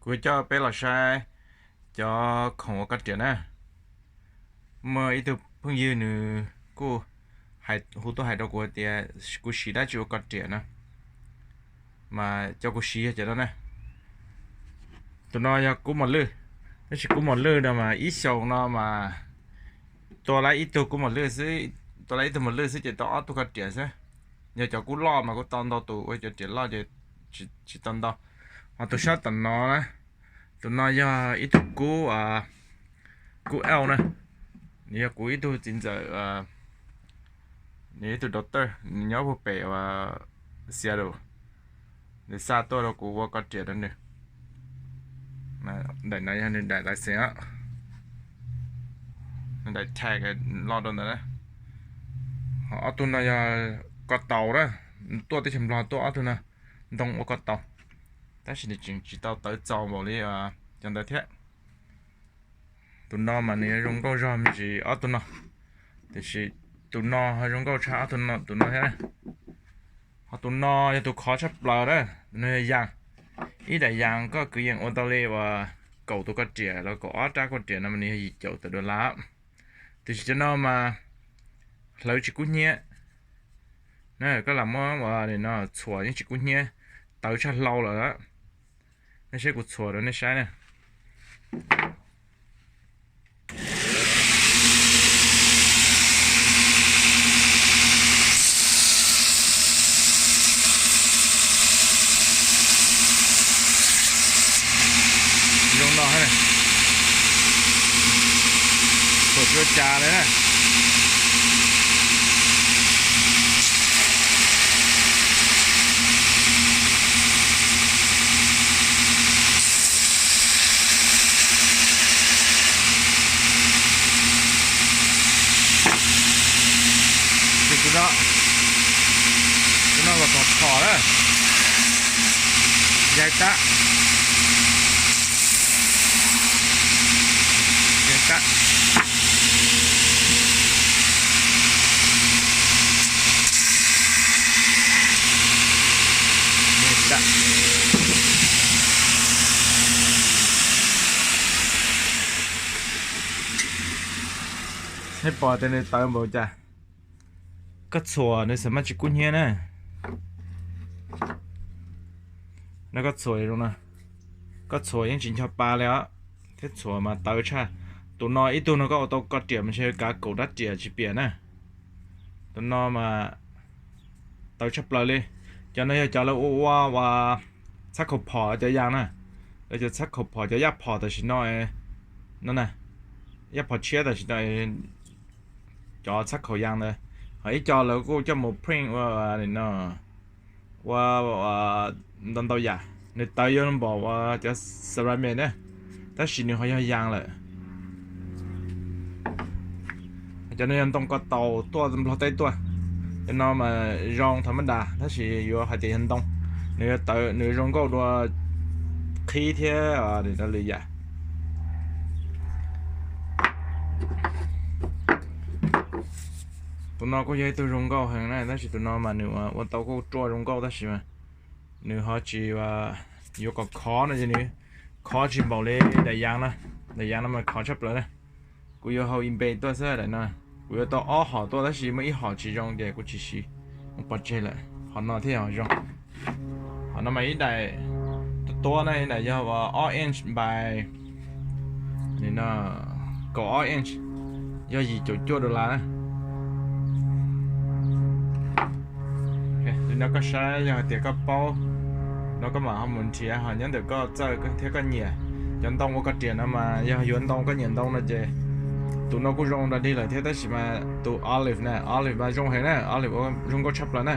Kuv coj peb los saib cov khoom ua koj riam na. Muaj ib tug phooj ywg nws kuj hu tuaj hais rau kuv tias kuv siv dab tsi ua koj riam no, mas cov kuv siv yog cov no na. Tus no yog kub mos lwj, tab sis kub mos lwj no mas ib xyoos no mas tua lawm ib tug kub mos lwj xwb, tua lawm ib tug mos lwj xwb ces tau ob tug koj riam xwb. Yog cov kub loj mas kuj tau ntau tus, ua cov riam loj ces tsis tau ntau. Ho tus sab tom no na, tus no yog ib tug kub, kub elk na. Nws yog kuv ib tug txiv ntxawm, nws ib tug daughter, nws nyob puag pem Seattle. Nws xa tuaj rau kuv ua koj riam rau nws. Daim no yog nws daim license, nws daim tag loj rau ntawd. Ho ob tug no yog ko taus na, tuaj teb chaws Nplog tuaj ob tug no ntoo ua ko taus, tab sis nws tseem tsis tau tawv txaus npaum li cov ntawd thiab. Tus no mas nws yuav zoo nkauj zog me ntsis ob tug no, tiam sis tus no ho zoo nkauj tshaj ob tug no, tus no thiab. Ho tus no yog tus khov tshaj plaws na, tus no yog yas. Ib daim yas koj kwv yees ua tau li uas kaum tus koj riam los kaum ob rab koj riam no mas nws yog yim caum tawm dollar. Tiam sis cov no mas hlawv tsis kub hnyiab na, koj lam muab ua no txhuam yeej tsis kub hnyiab, tawv tshaj hlau lawm. Nej saib kuv txhuam rau nej saib na. Zoo no, txhuam tsis ua cas li na. Tus no, tus no los phom phom na. Yaig tab. Yaig tab. Nej pom tias nws tawv npaum cas. Koj txhuam nws xam maj tsis kub hnyiab na. No koj txhuam zoo no, koj txhuam yeej tsis ncho pa li os, thiab txhuam mas tawv tshaj. Tus no ib tug no koj ua tau koj riam mas ntshe kav kaum rab riam tsis piam na. Tus no mas tawv tshaj plaws li. Cov no yog cov lawv ua ua ua txhab khaum phom cov yas na. Lawv cov txhab khaum phom cov yaj phom tam sim no, no na, yaj phom tshiab tam sim no, cov txhab khaum yas ntawd. Ho ib co lawv kuj coj mus print ua no, ua ntau ntau yam. Nws tawv yuav npaum uas cov ceramic na, tab sis nws ho yog yas lawm. Cov no yog ntoo ko taus tuaj Nplog teb tuaj. Cov no mas zoo thaum mab das tab sis yuav hais tias yog ntoo, nws yuav tawv, nws zoo nkauj dua qhib thiab lwm yam. Tus no kuj yog ib tug zoo nkauj heev na, tab sis tus no mas nws ua tau kuj ruaj zoo nkauj tab sis mas nws ho tsis, yuav kom khov no ces nws khov tsis npaum li daim yas no. Daim yas no mas khov tshaj plaws na. Kuv yuav hau eBay tuaj xwb daim no. Kuv yuav tau ob hom tuaj tab sis muaj ib hom tsis zoo ces kuv tsis siv, muab pov tseg lawm. Hom no thiaj zoo. Hom no mas ib daim tuab tuab na, ib daim yog ob inch by kaum ob inch, yog yim caum cuaj dollar na. Li no koj saib, yog hais tias koj paub no koj mam ho mus nrhiav, ho nyob ntawm koj txawj thiab koj nyiam. Cov ntoo ua koj riam no mas yog yuav ntoo koj nyiam ntoo no ces tus no kuj zoo dog dig lawm thiab, tab sis mas tus Olive na, Olive mas zoo heev na, Olive ua zoo nkauj tshaj plaws na.